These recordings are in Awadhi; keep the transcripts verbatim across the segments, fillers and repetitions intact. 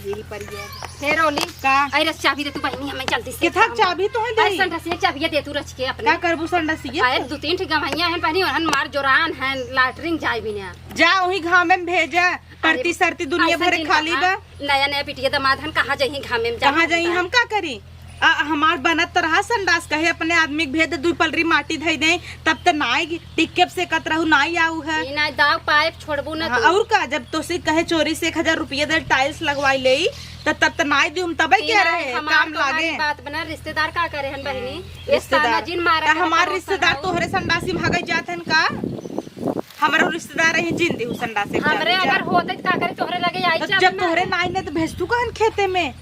यही पर ये। हे रोली। का? अरे चाबी दे तू बहिनी, हमें जल्दी से केथा काम। चाबी तो है अरे दे। संडासिया चाबी दे तू रच के अपने। का करबू संडासिया? अरे दू तीन ठे गवैया हैं बहिनी, उन्हन मार जोरान हैं, लाटरिन जाए बिना। जा वही घामे में भेजा, अरे परती सरती दुनिया ऐसा भरे दिन खाली कहा, बा। नया नया बिटिया दामाद हन, कहाँ जाई घामे में, जा कहाँ जाई, हम का करी? आ, हमार बनत त रहा संडास, कहे अपने आदमी के भेज दे, दुई पलरी माटी धई दे, तब त नाई टिक्के से कत रहू, नाई आऊ है। ई नाई दाव पाइप छोड़बू ना हाँ, तू। और का, जब तोसे कहे चोरी से एक हजार रुपया दे, टाइल्स लगवाई ले, त तब त नाई दिउम, तबे ई के नाई रहे, हमार काम तोहारी लागे। बात बना, रिश्तेदार का करे हन बहिनी? हम्म, ये रिश्तेदार। ताना जिन मारा त करत हमार रहत रिश्तेदार हन। तोहरे संडासी भागे जात हन का? हमरो रिश्तेदार है, जिन दिहू संडासे के हमरे चाबी, जा। अगर होते त का करे, तोहरे लगे आई तो चाबी जब मांगे। तोहरे नाई ने तो भेजतू कहन खेते में।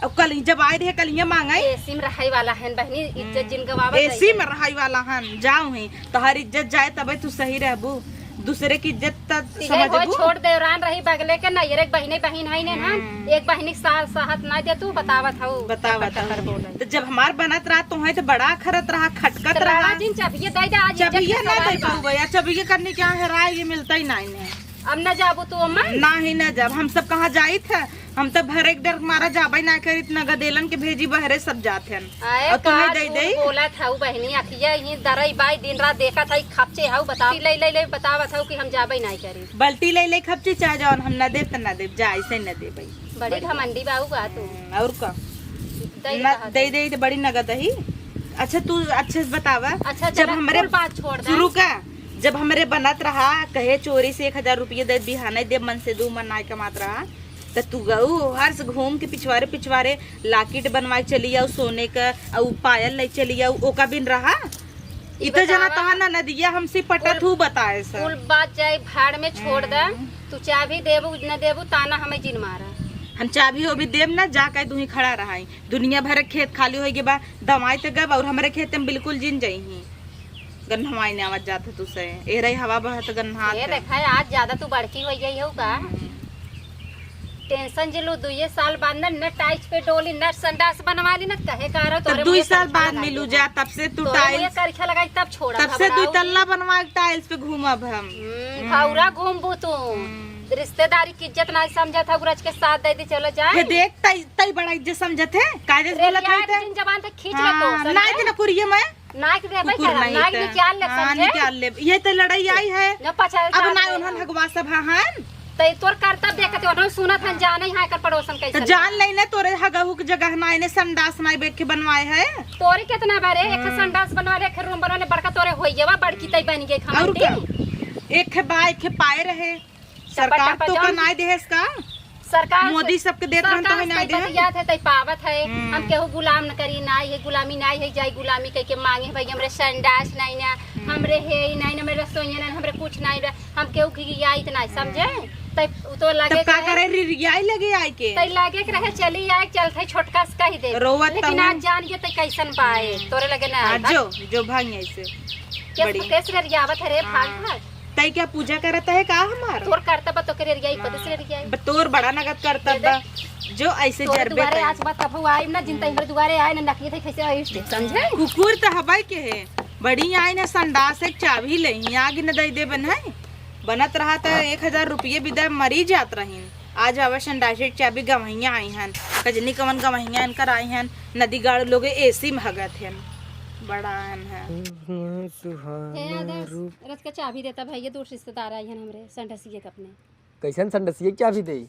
अब कल ही जब आए रहे, कल ही मांगे। एसी में रहै वाला है बहिनी, इज्जत हम्म। जिन गवावत एसी रही। में रहै वाला हन, जाओ ही, तोहार इज्जत जाए तबे तू सही रहबू। दूसरे की इज्जत त इहे समझबू। हो छोट देवरान रही बगले के, ना एक बहिने बहिन है ने हन, हम्म। एक बहिनी के साथ साथ ना दे तू, बतावत हऊ। बतावत कट्टर हऊ। बोले। तो जब हमार बनत रहा, तो है तो बड़ा खरत रहा, खटकत तो रहा। रावा जिन चाबिये दे दे, आज इज्जत चाबिये के ना सवाल दे बा। पाऊ भैया, चाबिये करने क्या है, राय ये मिलता ही ना इन्हें। अब न जाबू तू अम्मा? नाही न जाब, हम सब कहाँ जाइत है, हम तो भरे के डर मारा जाबे ना करी, इतना गदेलन के भेजी बहरे सब जात हन। आए और तुम्हें का दे झूठ दे। बोलत हऊ बहिनी, अखिया ही दरई बाई दिन रात देखत हई, खपचे हऊ, बताओ। ले, ले, ले, बतावत हऊ कि हम जाबे ना करी। बाल्टी ले, ले खपचे, चाहे जौन हम न देब त न देब, जा ऐसे न देबे। बड़ी बड़ी घमंडी बाऊ बा तू। हम्म, और का? दे न, कहा दे, दे। दे, दे, बड़ी नगद ही। अच्छा, तू अच्छे से बतावा। अच्छा, जब चला, हमरे कुल बात छोड़ दे। शुरू का, जब हमरे बनत रहा, कहे चोरी से एक हजार रुपये दे, बिहाने देब, मन से दू मन नाय कमात रहा, त तू गऊ हर से घूम के पिछवारे पिछवारे लाकिट बनवाए चली आऊ सोने का, अउ पायल ले चली आऊ, ओका बिन रहा। ई इ तो जना बतावा। तहा ना नदिया हमसे पटत कुल, हूँ बताए से। कुल बात जाए भाड़ में छोड़ दे। हम्म। तू चाबी देबू न देबू, ताना हमें जिन मारा। हम चाबी हो भी देब ना, जा के तू ही खड़ा रहा। दुनिया भर के खेत खाली होई गे बा, दवाई त गब और हमरे खेत में बिल्कुल जिन जाई ही। गन्हवाई ने आवत जात है तू से। ए रही हवा बहत गन्हात ये है। देखा है, आज ज्यादा तू बड़की हो गई हो का? हम्म। टेंशन जे लो, दुइये साल बाद न, न टाइच पे डोली, न संडास बनवा ली, न कहे का रहो, तब तोरे दुई मुँहे साल पंखा बाद लगा मिलू देबा। जा, तब से तू तोरे मुँहे टाइल्स, करखा लगाई, तब छोड़ा तब से घबराओ। दुई तल्ला बनवा के टाइल्स पे घूमब हम। हम्म, हम्म। भौरा घूमबू तू। हम्म। रिश्तेदारी की इज्जत ना समझत हऊ, रच के साथ दे दे, चलो जाए। ये देख, तई, तई बड़ा इज्जत समझत है, कायदे से बोलत है रेलिया ते। जिन जबान तक खींच ले तो, हाँ, समझे? नाक न कुरिये में। नाक देबे कुकुर करब, नहीं नाक ते। निकाल ले, हाँ, समझे? निकाल ले। ये तो लड़ाई आई है। न पछाड़ अब ना उन्हन हगवा सब हाँ, हाँ। तो तोर करतब देखते, उन्हन सुनत हन, जाने यहाँ एकर पड़ोसन कैसन तो जान बा। ले ने, तोरे हगहू के जगह ना, इन्हें संडास ना बैठ के बनवाए है। तोरे कितना बारे, एक हाँ। संडास बनवा ले, एक रूम बनवा ले, बड़का तोरे होइए बा, बड़की तई बन गई और खमाते। का? एक है बा, एक है पाए रहे। टपा सरकार टपा तो का जौन नाय देहेस का? सरकार मोदी से, सबके देत रहन, सरकार तोहे नाय से देहेन। बतियात है, तै पावत है। हम्म। हम केहू गुलाम न करी, नाय है गुलामी, नाय है जाई गुलामी कह के मांगे, भाई हमरे संडास नाय ना, हम्म। हमरे है ही नाय ना, हमरे रसोईया नाय, हमरे कुछ नाय बा, हम केहू की आई त नाय, समझे? हम्म। तै उ तो लगे तब का के करे, रिरियाई लगे आए के? तै लगे के रहे, चली आए, चलत है छोटका से कह दे। रोवत लेकिन तहु। आज जान के तै कैसन पाए, हम्म। तोरे लगे ना हाँ, आए, जो, जो भांग ऐसे। केस, बड़ी। केस रिरियावत है रे, हाँ। भाग, भाग। तई क्या पूजा करत है का हमार? तोर करतब बा, तोके रेरियाई, पता से रेरियाई। ब-, तोर बड़ा नगद करतब दे दे। बा। जो ऐसे तोरे जरबे दुआरे करी। आज बात कभू आइब ना, जिन तई हमरे दुआरे आए ना, नकिए थे कैसे आइब, समझे? कुकुर त हबाई के है, बड़ी आई ना संडास एक चाबी ले, आगे न दई देबन है। बनत रहा त एक हजार रुपये बिदा मरी जात रहीन। आज आवा संडास एक चाबी गवैया आई हन, कजनी कवन गवैया इनकर आई हन, नदी गाड़ लोग एसी में हगत हन। बड़ा हन है। हे आदर्श, रच के चाबी देता भैया, दूर रिश्तेदार आई हन हमरे संडसिए के अपने। कैसन संडसिए के चाबी दे?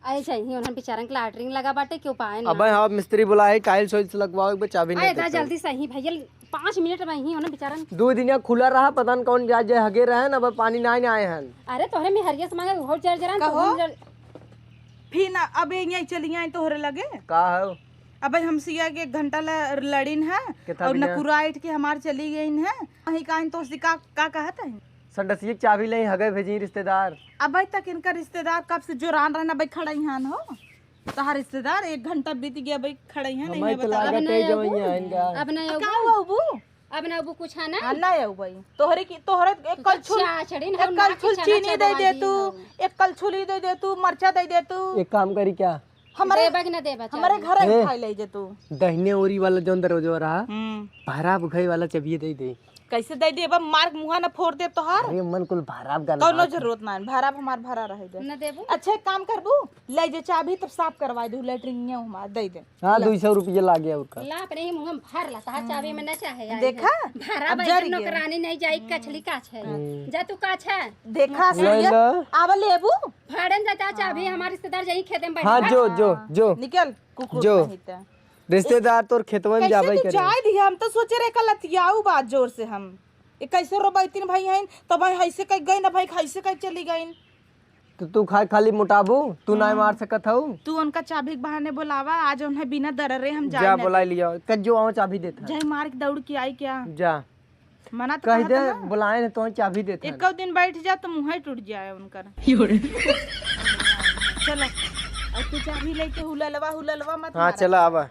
ऐसे ही उन्हन बेचारन के लाटरिन लगा बाटे, क्यों पाए ना। अबे हाँ, मिस्त्री बुला है, टाइल्स वाइल्स लगवाओ, एक बार चाबी नहीं अरे इतना देते। जल्दी सही भैया, पाँच मिनट में ही उन्हन बेचारन। दो दिन यहाँ खुला रहा, पता न कौन जाए, जाए हगे रहे ना, अब पानी ना आए, ना आए हन। अरे तोहरे में हरियस मांगे, उहो जर जरा, कहो। तोहरे जर- फिर ना, अब यहीं चली आई तोहरे लगे। का हो? अबे हम सिया के एक घंटा ला लड़िन है, केथा और बिना? नकुरा ऐठ के हमार चली गईन है। वहीं का तो का, का कहत है? संडसिए के चाबी ले हगे भेजी रिश्तेदार। अबे तक इनका रिश्तेदार कब से जोरान रहना, अबे खड़ा ही हान हो। तहार रिश्तेदार एक घंटा बीत गया, अबे खड़ा ही हान, हमारे इन्हें तो बता। लागत अब है नहीं जो अबू। यहाँ इनका। अब नहीं अब अबू। का हुआ अबू? अब ना अबू कुछ है ना? हाँ, ना अबू भाई। तोहरे की, तोहरे एक तू तो कलछुल, चाचड़ी ना, एक ना कलछुल के चना चीनी दे चबवा दे दी तू, हो। एक कलछुली दे दे तू, मरचा दे दे तू। एक काम करी क्या? हमरे, देबा कि ना देबा हमरे चाबी? घर ए, उठाई ले जे तू। दहिने ओरी वाला जौन दरवाजा रहा, हम्म। पहरा बुखाई वाला चाबिये दे दे। कैसे दे देबा? मार के मुहा न फोड़ देब तोहार। अरे मन कुल भराब गन कौनो बात। जरूरत ना है, भराब हमार भरा रहे दे। न देबू? अच्छा, एक काम करबू, ले जे चाभी तब साफ करवा दू, लेटरिनिया हमार दे दे। हाँ, ला। दो सौ रुपये लागे और का। ला, अपने ही मुँह में भर ला, तहार चाबी में न चाहे आई देखा? है। भरा अब भाई जर जब गया। नौकरानी नहीं जाई, कछली का छे। हम्म। जा तू का छे? देखा ले सुनिया, ला। आवा लेबू। भाड़न जा, जा चाबी, हमार रिश्तेदार जाई खेते में बैठे हाँ, हैं। जो, जो, जो। निकल, कुकुर जो। कहीं ते। रिश्तेदार तोर खेतवा में कैसे जाबे तू करे। जाए दिया? हम तो सोचे रहे कल अतियाऊ बात जोर से हम। ये कैसे रोबैतिन भाई हैं, तो भाई हैसे कह गई ना, भाई हैसे कह चली गई। तो तू खा, खाली मोटाबू, तू ना हम्म। मार सकत हऊ। तू उनका चाबी के बहाने बोलावा, आज उन्हें बिना दररे हम जाए जा ना बोला दे। लिया, कज्जो आओ चाबी देत है। जाए मार के दौड़ के आई क्या? जा। मना तो कह कहत दे, ना। बुलाए ने तो चाबी देत है। एको दिन बैठ जा तो मुँह ही टूट जाए उनकर। यो रे। चलो, अब तू चाबी लेके हुललवा, हुललवा मत हाँ, मारा। चला आवा।